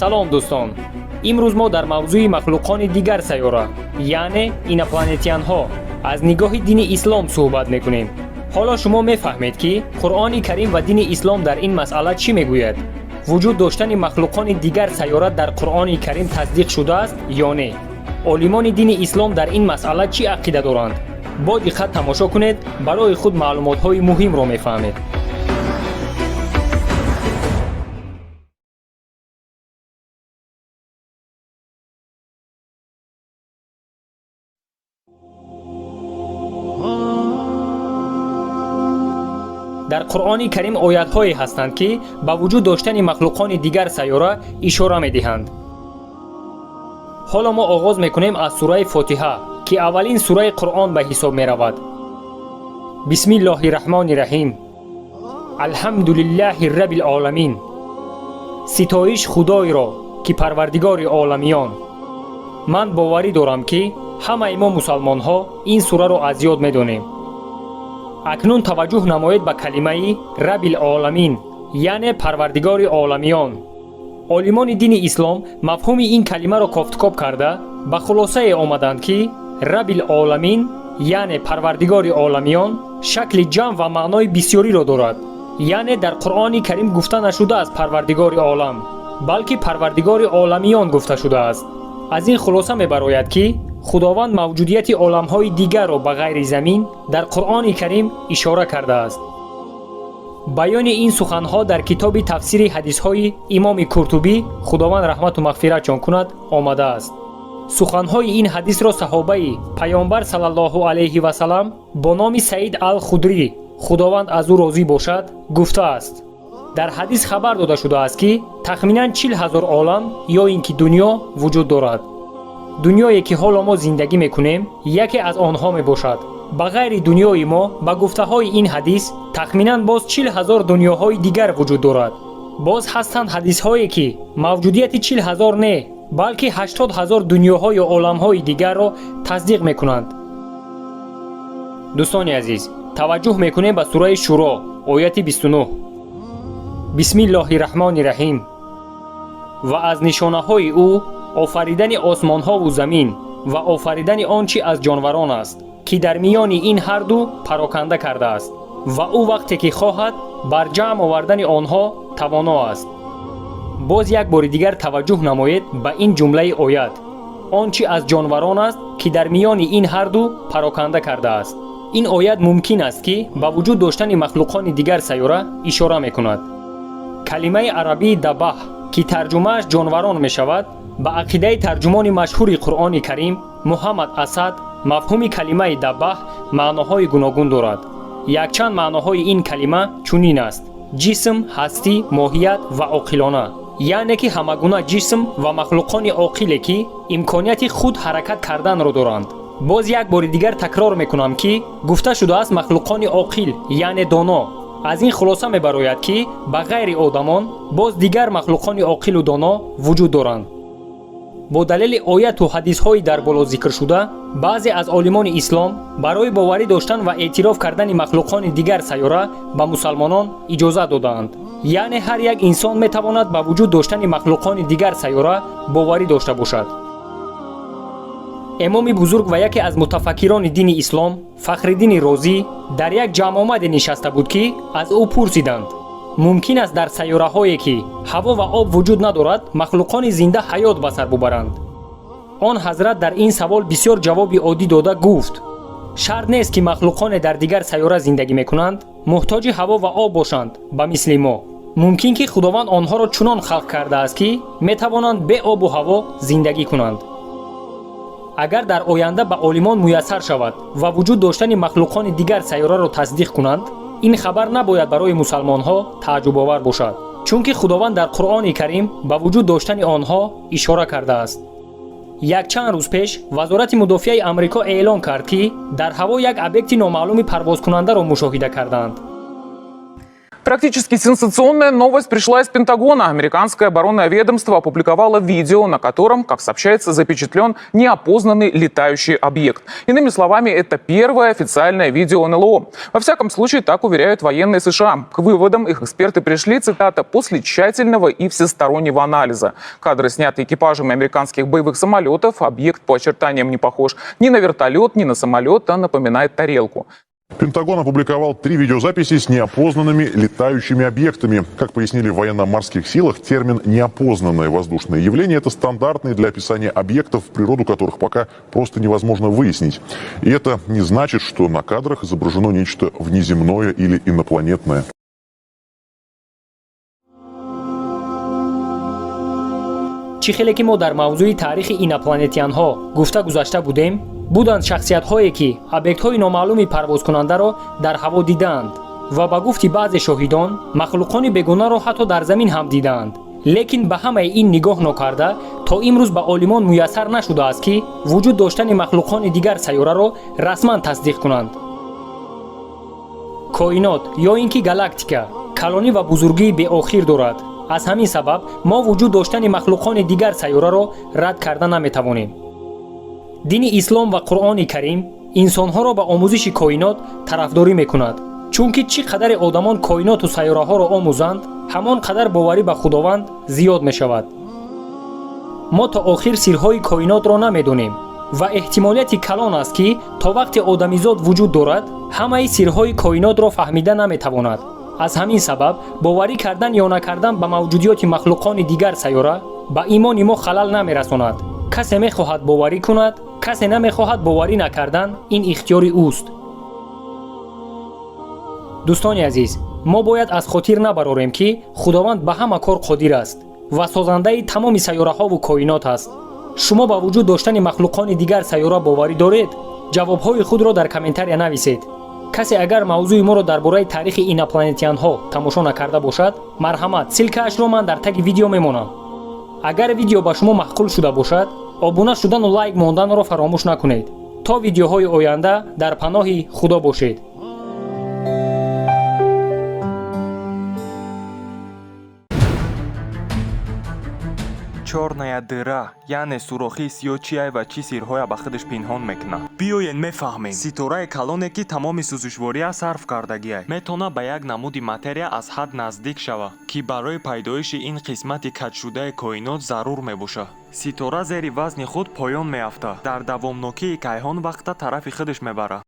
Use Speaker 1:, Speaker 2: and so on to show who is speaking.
Speaker 1: Салом, дӯстон! Имрӯз мо дар мавзӯи махлуқони дигар сайёра, яъне инопланетянҳо, аз нигоҳи дини ислом суҳбат мекунем. Ҳоло шумо мефаҳмед, ки Қуръони Карим ва дини ислом дар ин масъала чӣ мегӯяд. Вуҷуд доштани махлуқони дигар сайёра дар Қуръони Карим тасдиқ шудааст ё не? Олимони дини ислом дар ин масъала чӣ ақида доранд? Бо диққат тамошо кунед, барои худ маълумотҳои муҳимро мефаҳмед. Дар Қуръони Карим оятҳое ҳастанд, ки ба вуҷуд доштани махлуқони дигар сайёра ишора медиҳанд. Ҳоло мо оғоз мекунем аз сураи Фотиҳа, ки аввалин сураи Қуръон ба ҳисоб меравад. Бисмиллоҳи раҳмони раҳим, алҳамду лиллаҳи раббил оламин. Ситоиш Худойро, ки Парвардигори оламиён. Ман боварӣ дорам, ки ҳамаи мо мусалмонҳо ин сураро аз ёд медонем. Акнун таваҷҷӯҳ намоед ба калимаи раббил оламин, яъне Парвардигори оламиён. Олимони дини ислом мафҳуми ин калимаро кофтукоб карда, ба хулосае омаданд, ки раббил оламин, яъне Парвардигори оламиён, шакли ҷамъ ва маънои бисёриро дорад. Яъне дар Қуръони Карим гуфта нашудааст Парвардигори олам, балки Парвардигори оламиён гуфта шудааст. Аз ин хулоса мебарояд, ки Худованд мавҷудияти оламҳои дигарро ба ғайри замин дар Қуръони Карим ишора кардааст. Баёни ин суханҳо дар китоби тафсири ҳадисҳои имоми Куртубӣ, Худованд раҳмату мағфиратшон кунад, омадааст. Суханҳои ин ҳадисро саҳобаи Паёмбар саллаллоҳу алайҳи васалам бо номи Саид ал Худрӣ, Худованд аз ӯ розӣ бошад, гуфтааст. Дар ҳадис хабар дода шудааст, ки тахминан 40 000 олам ё ин ки дунё вуҷуд дорад. Дунёе ки ҳоло мо зиндагӣ мекунем, яке аз онҳо мебошад. Ба ғайри дунёи мо, ба гуфтаҳои ин ҳадис, тахминан боз 40 000 дунёҳои дигар вуҷуд дорад. Боз ҳастанд ҳадисҳое, ки мавҷудияти 40 000 не, балки 80 000 дунёҳо ё оламҳои дигарро тасдиқ мекунанд. Дӯстони азиз, таваҷҷӯҳ мекунем ба сураи Шуро, ояти 29. Бисмиллоҳи раҳмони раҳим. Ва аз нишонаҳои ӯ офаридани осмонҳову замин ва офаридани он чӣ аз ҷонварон аст, ки дар миёни ин ҳарду пароканда кардааст, ва ӯ вақте ки хоҳад, бар ҷамъ овардани онҳо тавоно аст. Боз як бори дигар таваҷҷӯҳ намоед ба ин ҷумлаи оят: он чӣ аз ҷонварон аст, ки дар миёни ин ҳарду пароканда кардааст. Ин оят мумкин аст, ки ба вуҷуд доштани махлуқони дигар сайёра ишора мекунад. Калимаи арабии дабаҳ, ки тарҷумааш ҷонварон мешавад, ба ақидаи тарҷумони машҳури Қуръони Карим Муҳаммад Асад, мафҳуми калимаи дабаҳ маъноҳои гуногун дорад. Якчанд маъноҳои ин калима чунин аст: ҷисм, ҳастӣ, моҳият ва оқилона, яъне ки ҳамагуна ҷисм ва махлуқони оқиле, ки имконияти худ ҳаракат карданро доранд. Боз як бори дигар такрор мекунам, ки гуфта шудааст махлуқони оқил, яъне доно. Аз ин хулоса мебарояд, ки ба ғайри одамон боз дигар махлуқони оқилу доно вуҷуд доранд. Бо далели ояту ҳадисҳои дар боло зикршуда, баъзе аз олимони ислом барои боварӣ доштан ва эътироф кардани махлуқони дигар сайёра ба мусалмонон иҷозат додаанд. Яъне ҳар як инсон метавонад ба вуҷуд доштани махлуқони дигар сайёра боварӣ дошта бошад. Имоми бузург ва яке аз мутафаккирони дини ислом Фахриддини Розӣ дар як ҷамъомаде нишаста буд, ки аз ӯ пурсиданд: мумкин аст дар сайёраҳое, ки ҳаво ва об вуҷуд надорад, махлуқони зинда ҳаёт ба сар бубаранд? Он ҳазрат дар ин савол бисёр ҷавоби оддӣ дода гуфт: шарт нест, ки махлуқоне дар дигар сайёра зиндагӣ мекунанд, муҳтоҷи ҳаво ва об бошанд ба мисли мо. Мумкин ки Худованд онҳоро чунон халқ кардааст, ки метавонанд бе обу ҳаво зиндагӣ кунанд. Агар дар оянда ба олимон муяссар шавад ва вуҷуд доштани махлуқони дигар сайёраро тасдиқ кунанд, ин хабар набояд барои мусалмонҳо тааҷҷубовар бошад, чунки Худованд дар Қуръони Карим ба вуҷуд доштани онҳо ишора кардааст. Якчанд рӯз пеш Вазорати мудофиаи Амрико эълон кард, ки дар ҳаво як объекти номаълуми парвозкунандаро мушоҳида кардаанд.
Speaker 2: Практически сенсационная новость пришла из Пентагона. Американское оборонное ведомство опубликовало видео, на котором, как сообщается, запечатлен неопознанный летающий объект. Иными словами, это первое официальное видео НЛО. Во всяком случае, так уверяют военные США. К выводам их эксперты пришли, цитата, «после тщательного и всестороннего анализа». Кадры сняты экипажами американских боевых самолетов. Объект по очертаниям не похож ни на вертолет, ни на самолет, а напоминает тарелку.
Speaker 3: Пентагон опубликовал три видеозаписи с неопознанными летающими объектами. Как пояснили в военно-морских силах, термин «неопознанное воздушное явление» – это стандартный для описания объектов, природу которых пока просто невозможно выяснить. И это не значит, что на кадрах изображено нечто внеземное или инопланетное.
Speaker 1: Чӣ хеле ки мо дар мавзӯи таърихи инопланетянҳо гуфта гузашта будем, буданд шахсиятҳое, ки объектҳои номаълуми парвозкунандаро дар ҳаво дидаанд ва ба гуфти баъзе шоҳидон махлуқони бегонаро ҳатто дар замин ҳам дидаанд. Лекин ба ҳамаи ин нигоҳ нокарда, то имрӯз ба олимон муяссар нашудааст, ки вуҷуд доштани махлуқони дигар сайёраро расман тасдиқ кунанд. Коинот ё ин ки галактика калонӣ ва бузургии беохир дорад. Аз ҳамин сабаб мо вуҷуд доштани махлуқони дигар сайёраро рад карда наметавонем. Дини ислом ва Қуръони Карим инсонҳоро ба омӯзиши коинот тарафдорӣ мекунад, чунки чӣ қадаре одамон коиноту сайёраҳоро омӯзанд, ҳамон қадар боварӣ ба Худованд зиёд мешавад. Мо то охир сирҳои коинотро намедонем ва эҳтимолияти калон аст, ки то вақте одамизод вуҷуд дорад, ҳамаи сирҳои коинотро фаҳмида наметавонад. Аз ҳамин сабаб боварӣ кардан ё накардан ба мавҷудиёти махлуқони дигар сайёра ба имони мо халал намерасонад. Касе мехоҳад боварӣ кунад, касе намехоҳад боварӣ накардан, ин ихтиёри ӯст. Дӯстони азиз, мо бояд аз хотир набарорем, ки Худованд ба ҳама кор қодир аст ва созандаи тамоми сайёраҳову коинот аст. Шумо ба вуҷуд доштани махлуқони дигар сайёра боварӣ доред? Ҷавобҳои худро дар комментария нависед. Касе агар мавзӯи моро дар бораи таърихи инопланетянҳо тамошо накарда бошад, марҳамат, ссылка ашро ман дар таги видео мемонам. Агар видео ба шумо маъқул шуда бошад, обуна шудану лайк монданро фаромӯш накунед. То видеоҳои оянда дар паноҳи Худо бошед.
Speaker 4: Чёрная дыра, яъне сурохии сиёҳ чиай ва чӣ сирҳоя ба худаш пинҳон мекунад? Биёен, мефаҳмем. Ситораи калоне, ки тамоми сӯзишвория сарф кардагиай, метавонад ба як намуди материя аз ҳад наздик шавад, ки барои пайдоиши ин қисмати каҷшудаи коинот зарур мебошад. Ситора зери вазни худ поён меафтад, дар давомнокии кайҳон вақта тарафи худаш мебарад.